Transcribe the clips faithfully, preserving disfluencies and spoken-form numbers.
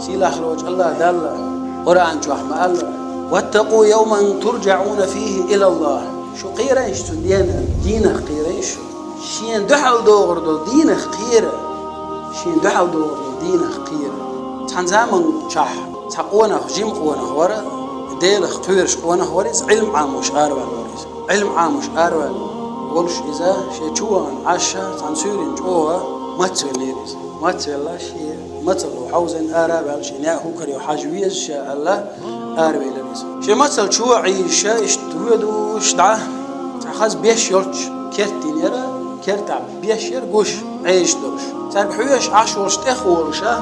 Сийлахь волчу АллахӀ Далла Къуръан чохь ма-аллара: «واتقوا يوما ترجعون فيه إلى الله». Шу кхерайша цу дена, дийнах кхерайша. Шена дуьхьал догӀур долу дийнах кхера. Шена дуьхьал догӀур долу дийнах кхера. Цхьана заманчохь цхьа къонах, жима къонах вара, Делах кхоьруш къонах вара иза, Ӏилма Ӏамош араваьлла вара иза. Ӏилма Ӏамош араваьлла волуш иза, шен чу вахана Ӏаш, цхьана суьйранна чӀогӀа мацвеллера иза. Мацвелла, шен мацалло хьовзийна ара а ваьлла, шен некъ хӀокхуьнга хьажа веза ша аьлла, аравелира иза. Шен мацалла чу а Ӏийша, иштта воьдуш дӀа, цхьа хаза беш йолчу керт йинера, кертахь беш яра гуш, Ӏежаш долуш. Цаьрга хьоьжуш Ӏаш волуш тӀехволуша,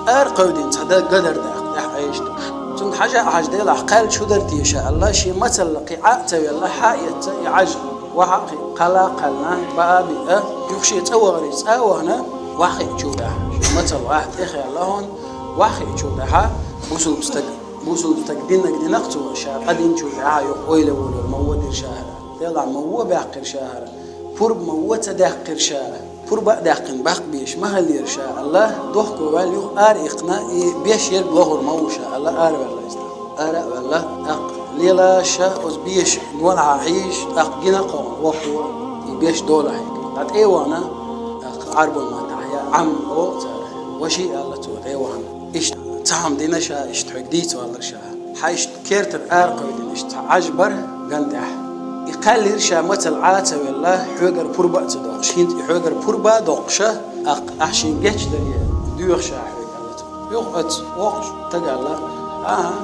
ара кхевдина цхьа дан гадар даккха, тӀехь Ӏежаш долуш. Цунна хьажа а хьажа, делахь кхаьллича хӀун дара те ша аьлла, шен мацалла кхин Ӏа а ца велла, хьа а эцна, и Ӏаж ваха а кхин, кхалла а кхаьллина, баа а биъна, юха шен цӀа вахара иза, цӀа а вахана, ваха хиъча тӀехь. Шен мацалла ваха тӀехъяьлла хьуна, ваха хиъча тӀехь, бусулба стаг, бусулба стаг диннарг динарг цо, ша къа динчул тӀаьхьа юха ойла волура, ма вон дира ша хӀара. Делахь ма вон баьккхира ша хӀара. Пурба ма вон ца даьккхира ша. Пурба а даьккхина баккха беш ма хиллера ша аьлла, дохко ваьлла юха ара иккхина, и беш ерг лохур ма ву ша аьлла, араваьлла иза. Ара а ваьлла, тӀаккха лела ша оцу беша гонахьа хьийзаш, тӀаккха гина кхо воккхо и беш долахь. ДӀа тӀе а вахана, тӀаккха Ӏарбойн маттахь я Ӏам олу цара. Ваши аьлла цо тӀе а вахана. Иштта цхьа хӀума дина ша, иштта хьоьга дийца валлара ша. Хьан иштта кертара ара кхевдина, иштта цхьа Ӏаж бара ган тӀехь. И кхаьллира ша мацалла Ӏа а ца велла, хьоьгара пурба а ца доккхуш, хӀинца и хьоьгара пурба а доккхуша, тӀаккха ахь шен гечдаре доьху ша хьоьга аьлла цо. Юха оцу воккхачу стага аьлла: «ХӀан-хӀа,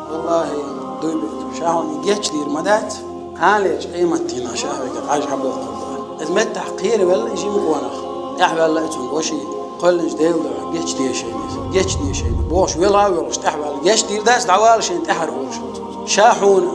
валлахӀи, дуй бу, ша хьуна и гечдийр ма дац». Кхана лечу къематдийнахь ша хьоьгара Ӏаж хьабоккхур ду. Иза меттахь кхеравелла и жима къонах. ТӀаьхьаваьлла и цунна ваши, кхоьллинчу Делан дуьхьа гечде шайна иза. Гечде шайна. Бохуш, велха а воьлхуш, тӀаьхьаваьлла. Гечдийр дац, дӀавала шайна, тӀаьхьара олуш ву цо. Ша хьуна,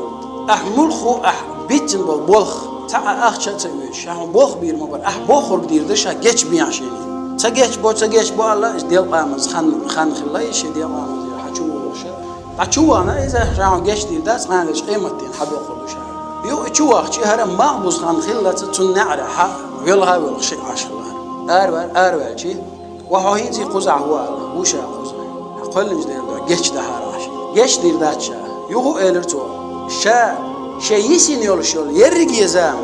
ахь муьлхха а, ахь бицина болу болх, цхьа а ахча а ца оьцуш, ша хьуна болх бийр ма бара. Ахь бохург дийр ду ша, гечбехьа шайна. Ца гечбо, ца гечбо аьлла, иза делкъамаза хан, хан хилла, и шен делкъамаза хьан чу вогӀуша. Ткъа чу вахана иза, ша хьуна гечдийр дац, кхана лечу къематдийнахь хьабоккхур ду ша. Юха и чу вахча, хӀара малхбуза хан хиллалца цунна неӀарехь велха а воьлхуш шиъ Ӏаш хилла. Араваьлла, араваьлча, ва хьо хӀинца и кхузахь ву аьлла, ву ша кхуза. Кхоьллинчу Делан дуьхьа гечдахьара ахь шиъ. Гечдийр дац ша. Юха а элира цо: «Ша, шен йисина йолуш йолу ерриге зама,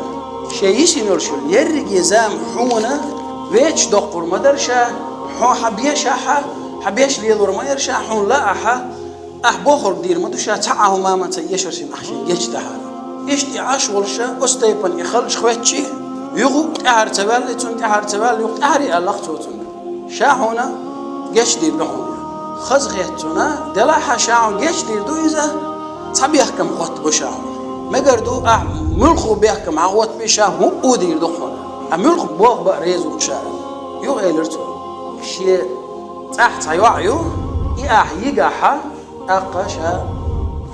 шен йисина йолуш йолу ерриге зама хьуна веча доккхур ма дара ша, хьо хьан бешахь, хьан беш лелор ма яра ша, хьуна лаахь, ахь бохург дийр ма ду ша, цхьа а хӀума ма ца эшаршина ахь шен гечдахьара». Иштта и Ӏаш волуша, оцу тайпана и халча хоьттучи, юха а тӀаьхьара ца ваьлла, и цунна тӀаьхьара ца ваьлла, юха тӀаьхьара а аьлла цо цунна: «Ша хьуна гечдийр ду хьуна. Хаза хетта цунна, делахь а ша хьуна гечдийр ду иза, цхьа бехкам хоттабо ша хьуна. Мегар ду, ахь муьлхха бехкам хьахоттабе, ша хӀуъа дийр ду хьуна. Ахь муьлхха болх бан реза ву ша». Юха элира цо: «Шен цӀахь цхьа йоӀ ю, и ахь йигахь, тӀаккха ша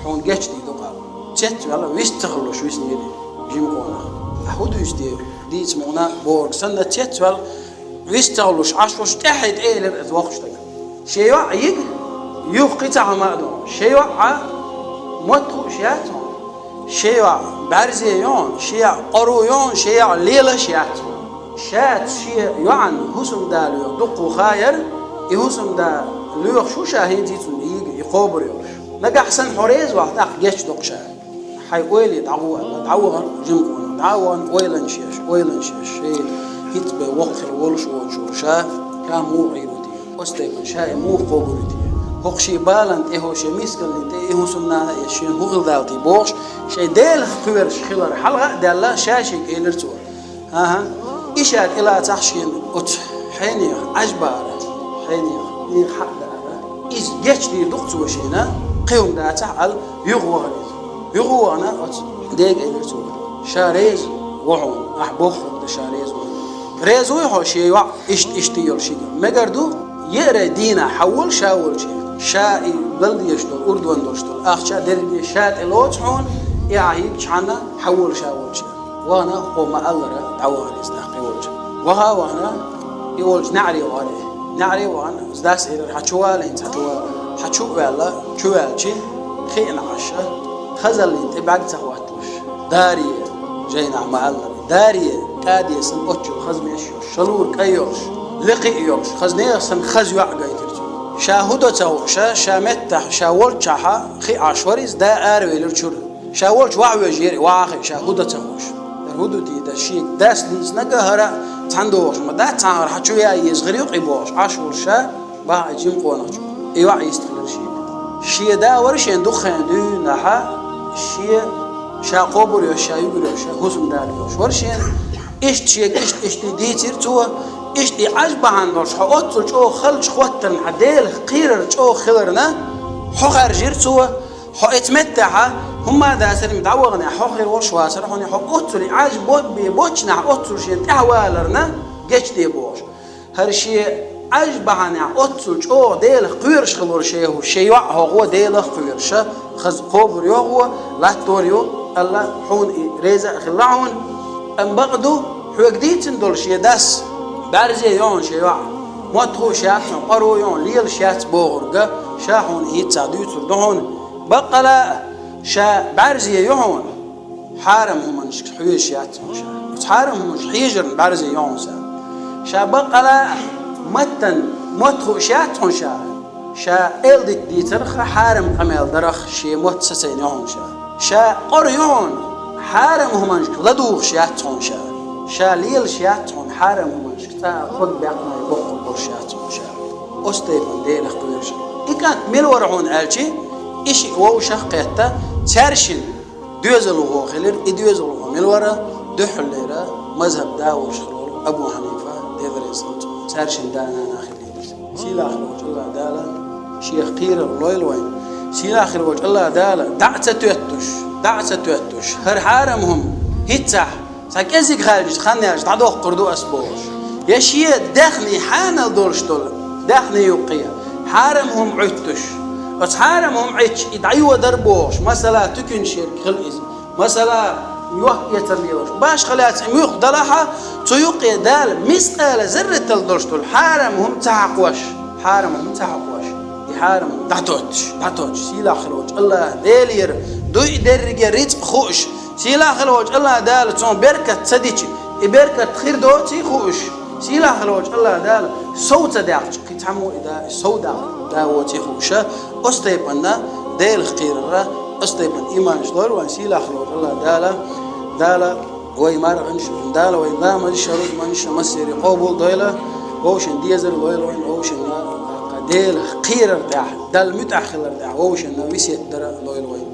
хьуна гечдийр ду-кх», — аьлла. Цецваьлла, вист ца хуьлуш виснера жима къонах. Ахь хӀун дуьйцу те, дийца ма ву бохург санна, цецваьлла, вист ца хуьлуш Ӏаш волуш, тӀаьхье тӀе элира иза воккхачу стага: «Шен йоӀ йига, юха кхин цхьа хӀума а ду хьуна. Шен йоӀ а мотт хууш яц хьуна. Шен йоӀ бӀаьрзе ю хьуна, шен йоӀ къаро ю хьуна, шен йоӀ лелаш яц хьуна. Ша шен йоӀана хӀусамда лоьху дуккха хан яра, и хӀусамда лоьхуш ву ша хӀинца цунна йига, и кхобур йолуш. Нагахь санна хьо реза вахь, тӀаккха гечдо-кх ша». Хьайн ойла дӀагӀо аьлла, дӀавахана жима къонах, дӀавахана ойланаш еш, ойланаш еш, шен хӀинца бен воккха хила волуш воцуш волу ша, ша муха Ӏийр ву те, оцу тайпана ша и муха кхобур ву те, хӀокху шен баланна тӀе, хӀокху шен мискаллина тӀе и хӀусамнана а эцна шена хӀун хила дала те бохуш, шайн Делах кхоьруш хилар хьалха а даьлла, ша шега элира цо: «ХӀан-хӀа, и ша тӀелацахь шена оцу хьенех Ӏаж бахьара, хьенех, нехан хьакъ дахьара. Иза гечдийр ду-кх цо шена, кхин хӀума дацахь», — аьлла, юха вахара иза. Юха а вахана, оцу дега элира цо: «Ша реза ву хьуна, ахь бохург дан ша реза ву хьуна. Реза вуй хьо шен йоӀ иштта-иштта йолуш йига? Мегар ду, еарай дийнахь хьан волу ша волчу, ша и бала дезаш долу, урдон долуш долу ахча а дерриге ша тӀе лоцу хьуна, и ахь йигчхьана хьан волу ша волчу». Вахана, хӀокхо ма-аллара, дӀавахара иза тӀаккха и волчу. Ваха а вахана, и волчу неӀаре вахара. НеӀаре а вахана, оцу дас элира: «Хьан чу вала хӀинца, хьан чу вала». Хьан чу а ваьлла, чу ваьлча, хиъна Ӏаш, хазаллина тӀе бӀаьрг ца хӀотталуш, даре, жайнахь ма-аллара, даре, кӀаде санна оццул хаза меш йолуш, шалура кӀай йолуш, лекха а йолуш, хаза нехан санна хаза йоӀ гайтира цунна. Ша хӀу до ца хууш, ша меттахь, ша волччахьа хи Ӏаш вара иза, да аравелира чуьра. Ша волчу ваха вежира, ваха хи, ша хӀу до ца хууш. ХӀара хӀу ду те, да шега дас дийцинарг а хӀара цхьаьна догӀуш ма дац, цхьа хӀара хьан чу яа еза хир ю-кх и бохуш, Ӏаш волуш ша, баха и жима къонахчу. И йоӀ йистхилира шега. Шен да вара шен дукха хенахь дуьйна, шен ша кхобур йолуш, ша югур йолуш, ша хӀусамда йолуш вара шен. Иштта шега, иштта, иштта дийцира цо, иштта и Ӏаж бахьана долуш, хьо оццул чӀогӀа халчу хӀоттарна, хьан Делах кхерар чӀогӀа хиларна, хьо хаьржира цо, хьо эца меттехьа, хӀумма а дацара, дӀаваханехь, хьо хир волуш вацара хьуна, хьо оццул и Ӏаж бо-, бе-, бочнахь, оццул шен тӀаьхьаваларна, гечде бохуш. ХӀара шен Ӏаж бахьанехь оццул чӀогӀа Делах кхоьруш хилла шен хӀу, шен йоӀ хьо гӀо Делах кхоьруш, хаза кхобур йо гӀо, латтор ю, Алла хьуна и реза а хилла хьуна. Амма бакъ ду, хьоьга дийцина долу шен дас, бӀаьрзе йо хьуна шен йоӀ, мотт хууш яц хьуна, къоро йо хьуна, лелаш яц бохург, ша хьуна хӀинца дуьйцур ду хьуна. Баккъала а, ша бӀаьрзе йо хьуна, хьарам хӀуманашка хьоьжуш яц хьуна ша. Оцу хьарам хӀуманашка хьежарна бӀаьрзе йо хьуна ша. Ша баккъала а маттан мотт хууш яц хьуна ша. Ша эл дита дийцарх а, хьарам къамел дарх а шен мотт сацийна йо хьуна ша. Ша къора йо хьуна, хьарам хӀуманашка ладугӀуш яц хьуна ша. Ша лелаш яц хьуна хьарам хӀуманашка, цкъа а ког баьккхина боккхур болуш яц хьуна ша. Оцу тайпана Делах кхоьруш. И кӀант мила вара хьуна аьлча, и шиъ вовшах а кхетта, цаьршинна доьзалхо хилира, и доьзалхо мила вара, дуьххьарлера мазхӀаб да волуш хилла волу Абу Хьанифа, Дела реза хуьлда цунна. Цаьршинна да-нана хилира иза. Сийлахь волчу АллахӀ Дала шех кхерар лойла вайна. Сийлахь волчу АллахӀ Дала дӀа а ца тоьттуш, дӀа а ца тоьттуш, хӀара хьарам хӀума хӀинццехь цхьа кӀезиг хаьлча хан яьлча дӀадоккхур ду ас бохуш. Я шен даьхний хьанал долуш долу даьхний юккъе хьарам хӀума Ӏуьттуш. Оцу хьарам хӀума Ӏуьттуш и дӀайодар бохуш, масала, туьканаш ерг хила иза. Масала, йохк-эцар лелош. Башха лаьцна и муьлхха далахь а, цу юккъе Дала мискъала зарратал долуш долу хьарам хӀума ца хьакхош, хьарам хӀума ца хьакхош. И хьарам хӀума дӀатоттуш, дӀатоттуш. Сийлахь волчу АллахӀ Делера дуй дерриге рицкъ хууш, сийлахь волчу АллахӀ Дала цунна беркат ца дича, и беркат хир доций хууш, сийлахь волчу АллахӀ Дала сов ца даьккхича, кхин цхьаммо и да, и сов даккха да воций хууша, оцу тайпана Делах кхерара, оцу тайпана ийманаш лойла вайн сийлахь волчу АллахӀ Дала, Дала вай марханаш, Дала вай ламазаш, рузбанаш, массери къобал дойла, вовшан дезар лойла вайн, вовшан Делах кхерар тӀехь, Далла муьтӀахь хилар тӀехь, вовшан висет дара лойла вайн.